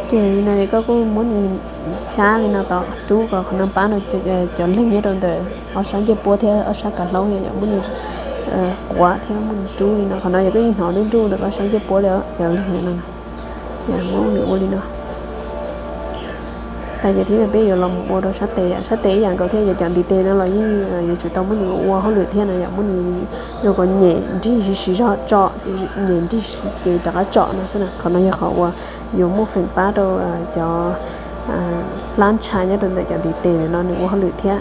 Ces li no koj kuj muab nws xyab li no tom rub kom qhov no pab rau cov leeg nyob rau ntawm ob sab ncej puab thiab ob sab kav hlaub, yog muab nws quav thiab muab nws rub li no. Qhov no yog koj yeej hnov nruj nruj ntawm koj sab ncej puab li cov leeg ntawm no. Yog muab nws ua li no. Tas ces thiab peb yuav los ua rau sab tes, sab tes ib yam nkaus thiab, yog cov ntiv tes no los yeej yuav tsum tau muab nws ua hauj lwm thiab no, yog muab nws ua kom nyem nrig siv zog tso, nyem nrig ces rov qab tso no xwb na. Qhov no yog qhov uas yuav muaj feem pab rau cov plab ntsha nyob rau ntawm cov ntiv tes ntawm no nws ua hauj lwm thiab.